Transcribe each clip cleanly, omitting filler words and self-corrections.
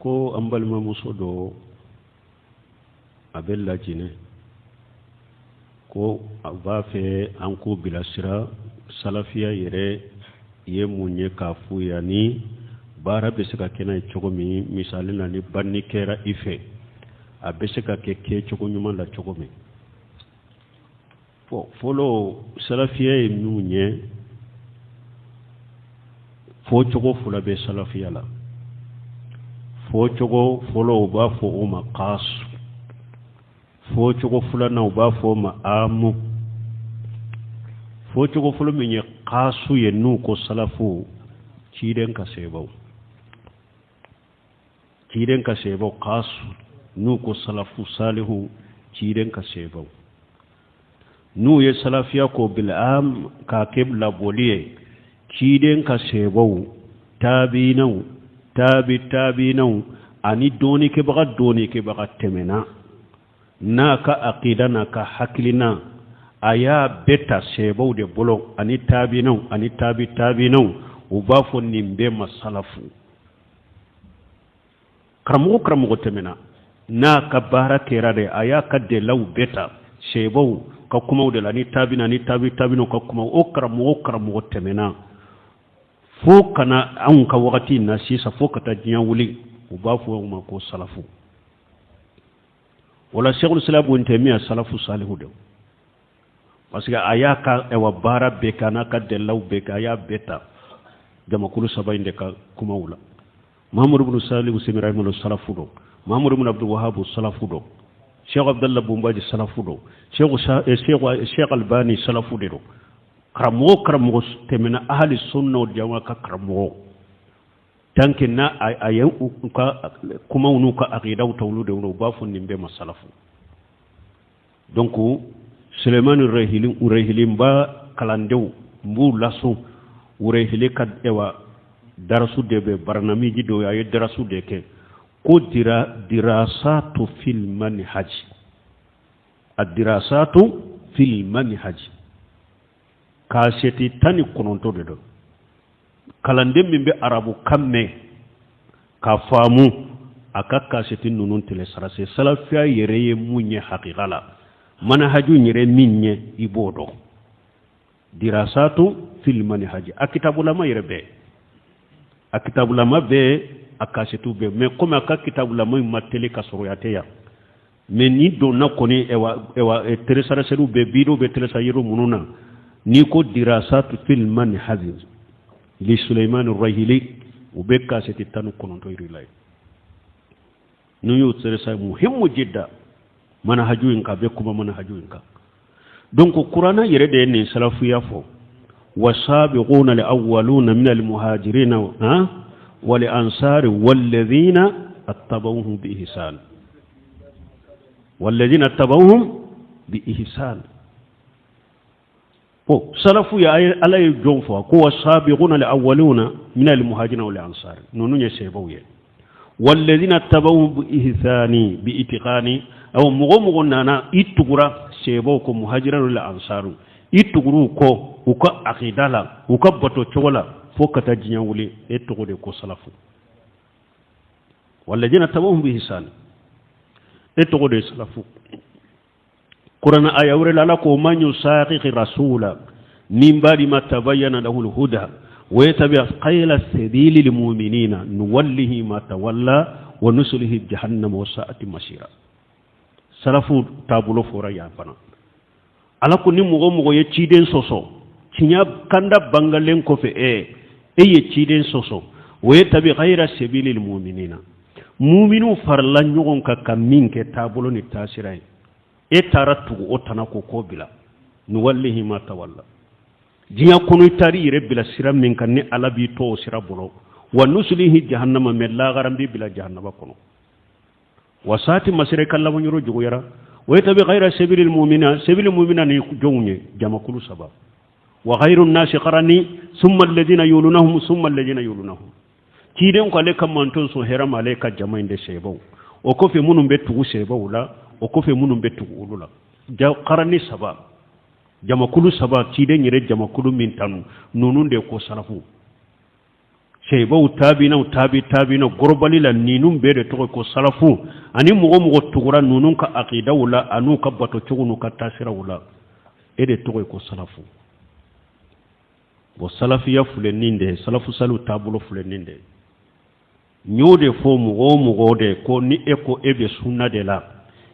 Ko an balimamuso dɔ, a bɛ Lajinɛ, ko a b'a fɛ an k'o bilasira salafiya yɛrɛ ye mun ye, k'a f'u ye ani baara bɛ se ka kɛ n'a ye cogo min. Misali la, ni banni kɛra i fɛ, a bɛ se ka kɛ kɛcogo ɲuman la cogo min. Bon, fɔlɔ, salafiya ye mun ye? Fɔcogo fila bɛ salafiya la. Fɔcogo fɔlɔ, u b'a fɔ o ma kaasu. Fɔcogo filanan, u b'a fɔ o ma amu. Fɔcogo fɔlɔ min ye kaasu ye, n'u ko salafu, ciden ka sebaw, ciden ka sebaw kaasu. N'u ko salafu salihu, ciden ka sebaw. N'u ye salafiya ko bil am, k'a kɛ labɔli ye, ciden ka sebaw, tabiinaw, tabi tabiinaw, ani dɔɔnikɛbaga dɔɔnikɛbaga tɛmɛna n'a ka akida n'a ka hakilina, a y'a bɛɛ ta sebaw de bolo ani tabiinaw ani tabi tabiinaw, u b'a fɔ nin bɛɛ ma salafu. Karamɔgɔ karamɔgɔ tɛmɛna n'a ka baara kɛra de, a y'a ka delaw bɛɛ ta sebaw ka kumaw de la ni tabiina ni tabi tabiinaw ka kumaw. O karamɔgɔ karamɔgɔ tɛmɛna fo ka na anw ka wagati na sisan, fo ka taa diɲɛ wuli, u b'a fɔ o ma ko salafu. O la, Sɛkul Islam Ibn Taymiya salafu salihu de, parce que a y'a ka ɛwa baara bɛɛ kɛ, a n'a ka delaw bɛɛ kɛ, a y'a bɛɛ ta jamakulu saba in de ka kumaw la. Mahamadu bin Salih Usaymin rahimahullah salafu don, Mahamadu bin Abdul Wahab salafu don, Cheikh Abdallah Bumbaji salafu don, Cheikh Albani salafu de don. Karamɔgɔ karamɔgɔ tɛmɛna, ahali sunna wal jamaa ka karamɔgɔ, tant que n'a a ye u ka kumaw n'u ka akidaw ta olu de, u b'a fɔ nin bɛɛ ma salafu. Donc Sulemani Rehili, Rehilinba kalandenw, n b'u lasun. Rehili ka ɛwa darasu de bɛ baranamiji dɔ, a ye darasu de kɛ ko dira dirasatu fil manhaj, a dirasatu fil manhaj, kasɛti 19 de don. Kalanden min bɛ arabu kan mɛn k'a faamu, a ka kasɛti ninnu télécharger. Salafiya yɛrɛ ye mun ye hakika la, manahaju yɛrɛ min ye, i b'o dɔn. Dirasatu fil manhaji, a kitabulama yɛrɛ bɛɛ, a kitabulama bɛɛ, a kasɛtiw bɛɛ. Mais komi a ka kitabulama in ma teli ka sɔrɔ ya tɛ yan, mais ni donna kɔni, ɛwa ɛwa télécharger bɛ, vidéo bɛ télécharger minnu na, n'i ko dirasatu fil manhaji li Suleiman Rahili, u bɛ kasɛti 19 yir'i la ye. N'u y'o télécharger, muhimu jidda, manahaju in kan, a bɛ kuma manahaju in kan. Donc kuranna yɛrɛ de ye nin salafuya fɔ: wasabiquna al-awwaluna min al-muhajirina wal ansari walladhina attabawhum bi ihsan, walladhina attabawhum bi ihsan. Ko salafu ya Ala ye jɔn fɔ? Ko wasabiquna al-awwaluna min al-muhajirina wal ansari, ninnu ye sebaw ye. Walladhina tabawhum bi ihsani bi itiqani, aw mɔgɔ mɔgɔ nana i tugura sebaw ko muhajirina wal ansaru, i tuguru kɔ u ka akida la, u ka bato cogo la, fo ka taa diɲɛ wuli, e tɔgɔ de ko salafu. Walladhina tabawhum bi ihsani, e tɔgɔ de ye salafu. Kuranɛ aya wɛrɛ la, Ala ko man yusaqiqi rasula min ba'di ma tabayyana lahu al-huda wa yattabi ghayra sabili lil-mu'minina nuwallihi ma tawalla wa nuslihi jahannama wa sa'at masira. Salafu taabolo fɔra yan fana. Ala ko ni mɔgɔ mɔgɔ ye ciden sɔsɔ, tiɲɛ kanda bangalen kɔfɛ, e ye ciden sɔsɔ, wa yattabi ghayra sabili lil-mu'minina, muminu farala ɲɔgɔn kan ka min kɛ taabolo ni taasira ye, e taara tugu o tana ko ko bila, nuwallihi ma tawalla, diɲɛ kɔnɔ i taar'i yɛrɛ bila sira min kan, ni Ala b'i to o sira bolo, wa nuslihi jahannama, mɛ lagara b'i bila jahannama kɔnɔ, wa sa'at masira, ka laban yɔrɔ juguyara. Wa yattabi ghayra sabilil mu'mina, sabilil mu'mina ni jɔnw ye? Jamakulu saba: wa khayru nasi qarani summa alladhina yulunahum summa alladhina yulunahum. Ciden ko ale ka manton sɔn hɛrɛ ma ale ka jama in de sebaw, o kɔfɛ minnu bɛ tugu sebaw la, o kɔfɛ minnu bɛ tugu olu la. Ja karani saba, jamakulu saba, ciden yɛrɛ jamakulu min tanu, ninnu de ko salafu. Seyibaw taabinaw taabi taabinaw gɔrɔbali la ninnu bɛɛ de tɔgɔ ko salafu ani mɔgɔ mɔgɔ tugura ninnu ka akidaw la an'u ka bato cogo n'u ka taasiraw la e de tɔgɔ ye ko salafu bon salafiya filɛ nin de ye salafu saliw taabolo filɛ nin de ye n y'o de fɔ mɔgɔ o mɔgɔ de ko ni e ko e bɛ sunna de la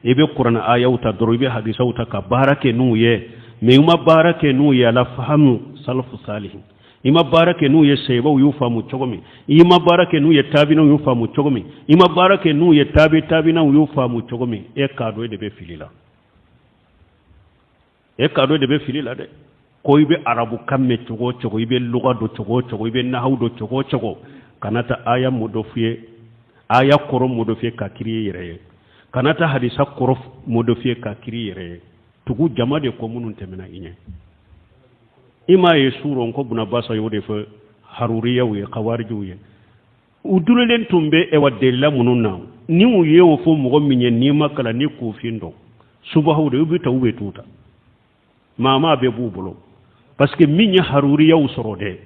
i bɛ kuranɛ ayaw ta dɔrɔn i bɛ hadisaw ta ka baara kɛ n'u ye mais i ma baara kɛ n'u ye ala fahamu salafu salihin i ma baara kɛ n'u ye seyibaw y'u faamu cogo min i ma baara kɛ n'u ye taabinaw y'u faamu cogo min i ma baara kɛ n'u ye taabi taabinaw y'u faamu cogo min e k'a dɔn e de bɛ fili la e k'a dɔn e de bɛ fili la dɛ ko i bɛ arabukan mɛn cogo o cogo i bɛ luga dɔn cogo o cogo i bɛ nahawu dɔn cogo o cogo kana taa aya modifier aya kɔrɔ modifier ka kiri i yɛrɛ ye kana taa hadisa kɔrɔ modifier ka kiri i yɛrɛ ye tugu jama de kɔ minnu tɛmɛna i ɲɛ i m'a ye surɔ ko bunabasa y'o de fɔ haruriyaw ye kawarijiw ye u dulolen tun bɛ ɛwa delila minnu na ni u ye o fɔ mɔgɔ min ye n'i ma kalan ni kofin dɔn subahaw de u bɛ ta u bɛ t'u ta maama bɛɛ b'u bolo parce que min ye haruriyaw sɔrɔ dɛ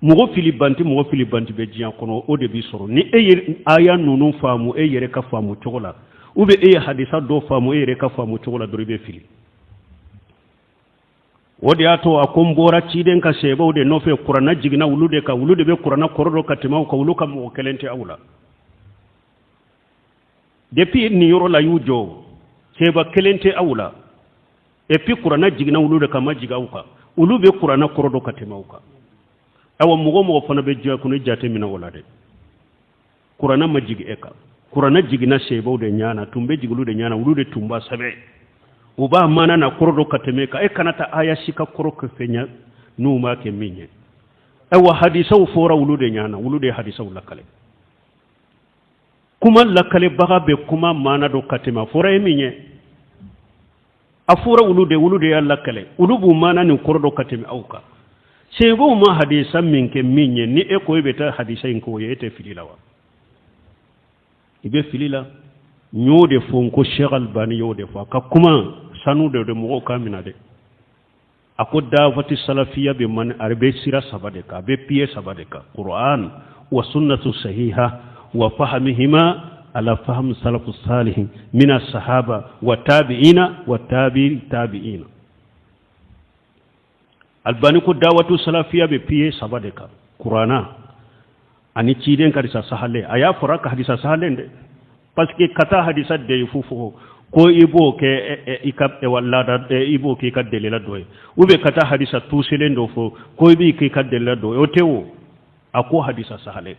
mɔgɔ filibanti mɔgɔ filibanti bɛ diɲɛ kɔnɔ o de b'i sɔrɔ ni e ye aya ninnu faamu e yɛrɛ ka faamu cogo la ou bien e ye hadisa dɔ faamu e yɛrɛ ka faamu cogo la dɔrɔn i bɛ fili o de y'a to a ko n bɔra ciden ka seyibaw de nɔfɛ kuranna jiginna olu de kan olu de bɛ kuranna kɔrɔ dɔn ka tɛmɛ aw kan olu ka mɔgɔ kelen tɛ aw la depuis nin yɔrɔ la y'u jɔ seyiba kelen tɛ aw la et puis kuranna jiginna olu de kan ma jigin aw kan olu bɛ kuranna kɔrɔ dɔn ka tɛmɛ aw kan awa mɔgɔ mɔgɔ fana bɛ diɲɛ kɔnɔ jate minɛ o la dɛ kuranna ma jigin e kan kuranna jiginna seyibaw de ɲana tun bɛ jigin olu de ɲana olu de tun b'a sɛbɛn u b'a maana n'a kɔrɔ dɔn ka tɛmɛ e kan e kana taa aya si ka kɔrɔ kɛ fɛn ye n'u m'a kɛ min ye ayiwa hadisaw fɔra olu de ɲana olu de ye hadisaw lakale kuma lakalebaga bɛ kuma maana dɔn ka tɛmɛ a fɔra e min ye a fɔra olu de olu de y'a lakale olu b'u maana nin kɔrɔ dɔn ka tɛmɛ aw kan seyibaw ma hadisa min kɛ min ye ni e ko e bɛ taa hadisa in k'o ye e tɛ fili la wa i bɛ fili la n y'o de fɔ n ko Sheikh Albani y'o de fɔ a ka kuma sanu de mɔgɔw k'a minɛ dɛ a ko dawati salafiya bɛ man a bɛ sira saba de kan a bɛ pied saba de kan Qur'an wa sunnatu sahiha wa fahamihima ala faham salafu salihin mina sahaba wa tabi'ina wa tabi tabi'ina albani ko dawatu salafiya bɛ pied saba de kan kurana ani ciden ka hadisa sahalen a y'a fɔra ka hadisa sahalen dɛ parce que ka taa hadisa dayifu fɔ ko i b'o kɛ i ka laada i b'o kɛ i ka delila dɔ ye ou bien ka taa hadisa tuselen dɔ fɔ ko i b'i kɛ i ka delila dɔ ye o tɛ o a ko hadisa sahalen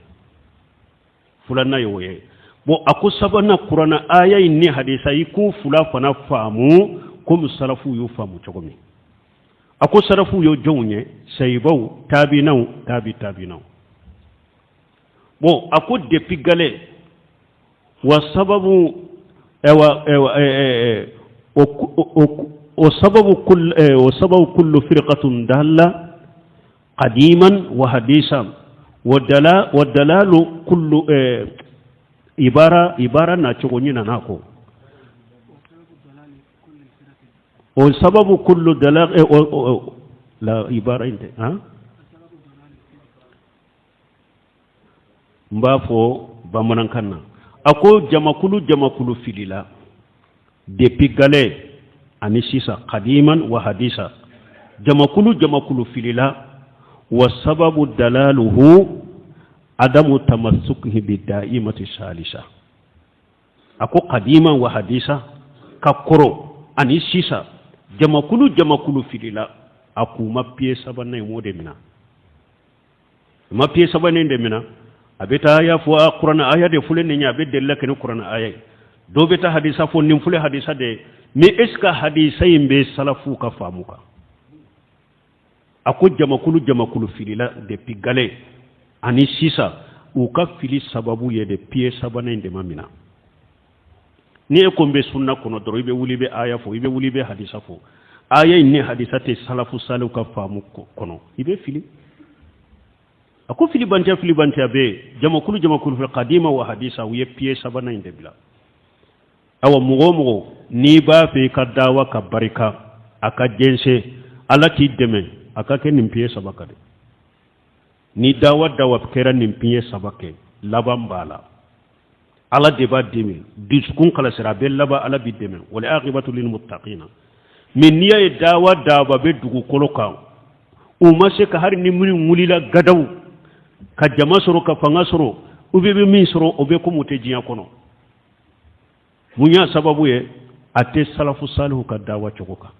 filanan ye o ye bon a ko sabanan kurana aya in ni hadisa i k'u fila fana faamu komi salafuw y'u faamu cogo min a ko salafuw ye jɔnw ye sayibaw taabinaw taabi taabinaw bon a ko depuis gale wa sababu ɛwa ɛwa ɛɛ o o sababu kul o sababu kullu firqatun dalla qadiman wa hadisan wa dala wa dalalu kullu ibara ibara na cogo ɲinana ko o sababu kullu dala la ibara in tɛ han n b'a fɔ bamanankan na a ko jamakulu jamakulu filila depuis gale ani sisan kadiman wa hadisa jamakulu jamakulu filila wa sababu dalaluhu adamu tamasukihi bi da'imati salisa a ko kadiman wa hadisa ka kɔrɔ ani sisan jamakulu jamakulu filila a k'u ma pied sabanan in m'o de minɛ u ma pied sabanan de minɛ a bɛ taa aya fɔ a kuranɛ aya de filɛ nin ye a bɛ delila kɛ ni kuranɛ aya ye dɔw bɛ taa hadisa fɔ nin filɛ hadisa de ye mais est ce que hadisa in bɛ salafuw ka faamu kan a ko jamakulu jamakulu filila depuis gale ani sisan u ka fili sababu ye de pied sabanan in de ma minɛ ni e ko n bɛ sunna kɔnɔ dɔrɔn i bɛ wuli i bɛ aya fɔ i bɛ wuli i bɛ hadisa fɔ aya in ni hadisa tɛ salafu saliw ka faamu kɔnɔ i bɛ fili a ko filibantiya filibantiya bɛ yen jamakulu jamakulu fɛ kadima wa hadisa u ye pied sabanan in de bila awa mɔgɔ o mɔgɔ n'i b'a fɛ i ka dawa ka barika a ka jɛnsɛn ala k'i dɛmɛ a ka kɛ nin pied saba kan dɛ. Ni dawa dawa kɛra nin piye saba kɛ, laban b'a la, Ala de b'a dɛmɛ. Dusukun kalasira, a bɛ laban, Ala b'i dɛmɛ. Wal aqibatu lil muttaqina. Mais n'i y'a ye dawa dawa bɛ dugukolo kan, u ma se ka, hali ni minnu wulila gadaw ka jama sɔrɔ, ka fanga sɔrɔ, u bɛ min sɔrɔ, o bɛ komi u tɛ diɲɛ kɔnɔ. Mun y'a sababu ye? A tɛ salafu salihu ka dawa cogo kan,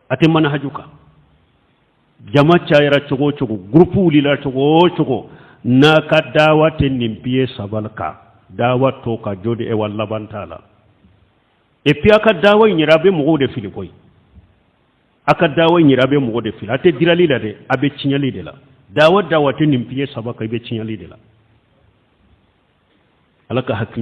a tɛ manahaju kan. Jama cayara cogo o cogo, gurupu wulila cogo o cogo, n'a ka dawa tɛ nin piye saba kan, dawa to ka jɔ de wa laban t'a la. Et puis a ka dawa in yɛrɛ, a bɛ mɔgɔw de fili koyi. A ka dawa in yɛrɛ, a bɛ mɔgɔ de fili. A tɛ dirali la dɛ, a bɛ tiɲɛli de la. Dawa dawa tɛ nin piye saba kan, i bɛ tiɲɛli de la. Ala ka hakili.